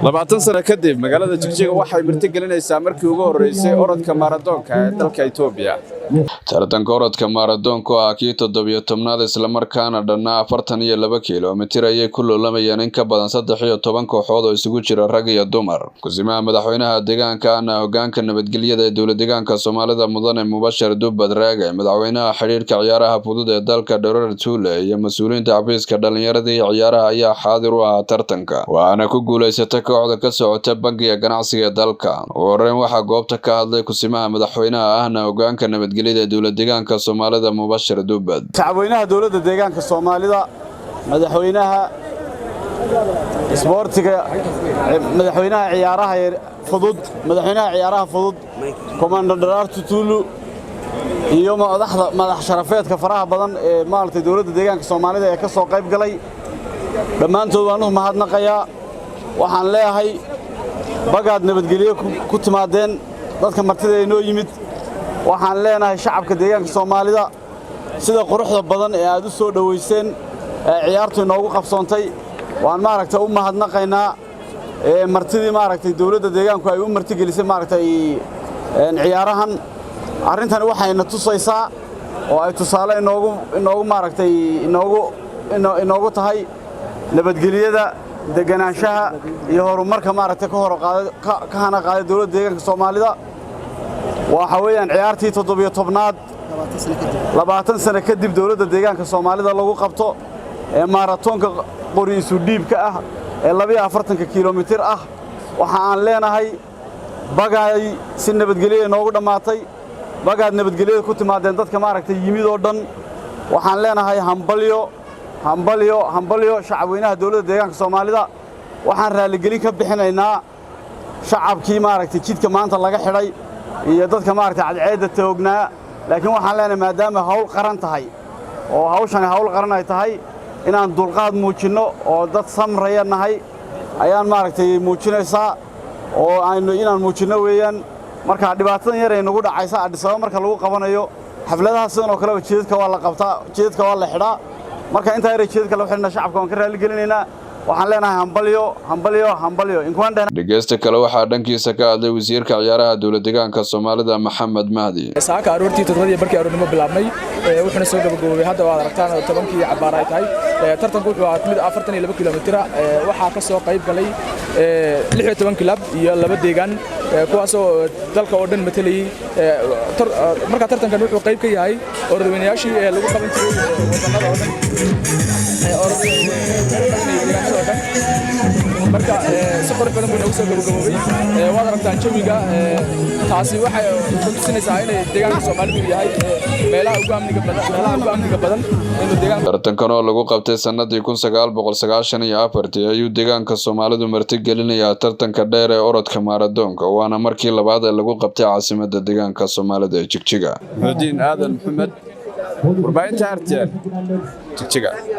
20 sano kadib, magaalada Jigjiga waxay martigelinaysaa markii ugu horreysay orodka maaradoonka ee dalka Itoobiya. Tartanka orodka maaradoonka oo ah kii 17aad, islamarkaana dhannaa 42 kilomitir, ayay ku loolamayeen in ka badan 13 kooxood oo isugu jira rag iyo dumar. Kusimaha madaxweynaha deegaanka ahna hogaanka nabadgelyada ee dowlad deegaanka Soomaalida, Mudane Mubashir Dubad Raage, madaxweynaha xidhiidhka ciyaaraha fudud ee dalka, Dhorar Tuule, iyo mas-uuliyiinta xafiiska dhalinyarada iyo ciyaaraha ayaa xaadir u ahaa tartanka, waxaana ku guuleysatay kooxda ka socota Bangiga Ganacsiga ee dalka. Ugu horeyn waxaa goobta ka hadlay kusimaha madaxweynaha ahna hogaanka nabadgelyada ee dowlad deegaanka Soomaalida, Mubashir Dubad. Shacabweynaha dowladda deegaanka Soomaalida, madaxweynaha isboortiga, madaxweynaha ciyaaraha fudud, madaxweynaha ciyaaraha fudud, Commander Daraartu Tuulu, iyo madaxda madax sharafeedka faraha badan ee maaragtay dowladda deegaanka Soomaalida ee ka soo qayb galay, dhammaantood waan u mahadnaqayaa. Waxaan leeyahay bagaad nabadgelyo ku timaadeen dadka martida ee noo yimid. Waxaan leenahay shacabka deegaanka Soomaalida, sida quruxda badan ee aad u soo dhowayseen ee ciyaartu inoogu qabsoontay, waan maaragtay u mahadnaqaynaa. Ee martidii maaragtay dowladda deegaanku ay u martigelisay maaragtay ciyaarahan, arrintani waxayna tusaysaa oo ay tusaale inoogu maaragtay inoogu tahay nabadgelyada, deganaanshaha iyo horumarka maaragtay ka hor qaaday, ka hana qaaday dowladda deegaanka Soomaalida. Waxa weeyaan ciyaartii 17aad, 20 sano kadib dowladda deegaanka Soomaalida lagu qabto ee maaratoonka qori isu dhiibka ah ee 42-ka kilomitir ah. Waxa aan leenahay bagaay si nabadgelyo inoogu dhammaatay, bagaad nabadgelyada ku timaadeen dadka maaragtay yimid oo dhan. Waxaan leenahay hambalyo, hambalyo, hambalyo shacabweynaha dowladda deegaanka Soomaalida. Waxaan raalligelin ka bixinaynaa shacabkii maaragtay jidka maanta laga xidhay iyo dadka maaragtay cadceedda toognaa, laakiin waxaan leenahay maadaama hawl qaran tahay oo hawshani hawl qaran ay tahay, inaan dulqaad muujinno oo dad samraya nahay ayaan maaragtay muujinaysaa oo aynu inaan muujinno weeyaan. Marka dhibaatadan yar ay nagu dhacaysa Addis Ababa marka lagu qabanayo xafladaha sidan oo kaleba, jidadka waa la qabtaa, jidadka waa la xidhaa. Marka intaa yar jidadka lagu xidhna, shacabka waan ka raalligelinaynaa. Waxaan leenahay hambalyo, hambalyo, hambalyo. Dhegeysta kale waxaa dhankiisa ka hadlay wasiirka ciyaaraha dowlad deegaanka Soomaalida, Maxamed Mahdi. Saaka aroortii 7:30 aroornimo bilaabnay, wuxuuna soo gabagaboobay hadda waad aragtaan 10-kii cabaar ay tahay. Tartanku wuxuu ahaa mid 42 kilomitir. Waxaa ka soo qayb galay 16 club iyo laba deegaan, kuwaasoo dalka oo dhan matalayay. Marka tartankan wuxuu qayb ka yahay orodweynayaashii ee lagu qaban jiray wadannada oo dhan, deegaanada oo dhan. Marka si qurux badan buu noogu soo gabagaboobay. Waad aragtaan jawiga. Taasi waxay ku tusinaysaa inay deegaanka Soomaalidu yahay meelaha ugu amniga badan inuu deegaanka. Tartankan oo lagu qabtay sanadii 1994-tii ayuu deegaanka Soomaalidu martigelinayaa tartanka dheer ee orodka maaradoonka, waana markii labaad ee lagu qabtay caasimada deegaanka Soomaalida ee Jigjiga. Muxudiin Aadan Maxamed, warbaahinta RTN, Jigjiga.